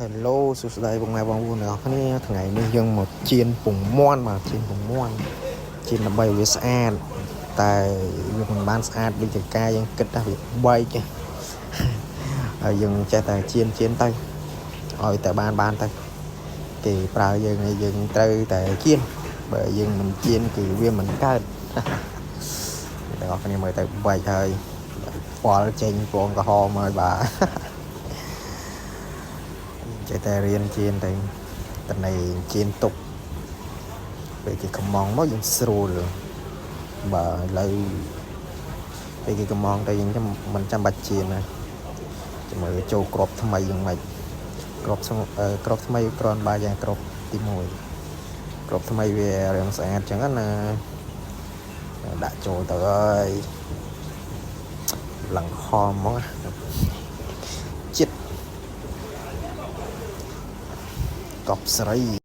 Hello សួស្តីពុកម៉ែបងប្អូនទាំងអស់គ្នាថ្ងៃនេះយើងមកចៀនពងមាន់បាទចៀនពងមាន់ចៀនដើម្បីឲ្យវាស្អាតតែវាមិនបានស្អាតដូចជាការយើងគិតថាវាបែកហើយយើងចេះតែចៀនចៀនទៅឲ្យតែបានបានទៅគេប្រើយើងឲ្យយើងត្រូវតែចៀនបើយើងមិនចៀនគឺវាមិនកើត ទាំងអស់គ្នាមើលទៅបែកហើយប៉ល់ចេញពងក្រហមហើយបាទ ចេះតែរៀនជៀនទៅតនៃជៀនទុកពេលគេកំងមកយើងស្រួលបាទឥឡូវពេលគេកំងទៅយើងចាំមិនចាំបាច់ជៀនណាចាំមើលចូលក្របថ្មីយ៉ាងម៉េចក្របស្មអឺក្របថ្មីគ្រាន់បើយ៉ាងក្របទី1ក្របថ្មីវារាងស្អាតចឹងណាដាក់ចូលទៅហើយឡើងខំហ្មងចិត្តកប់ស្រី។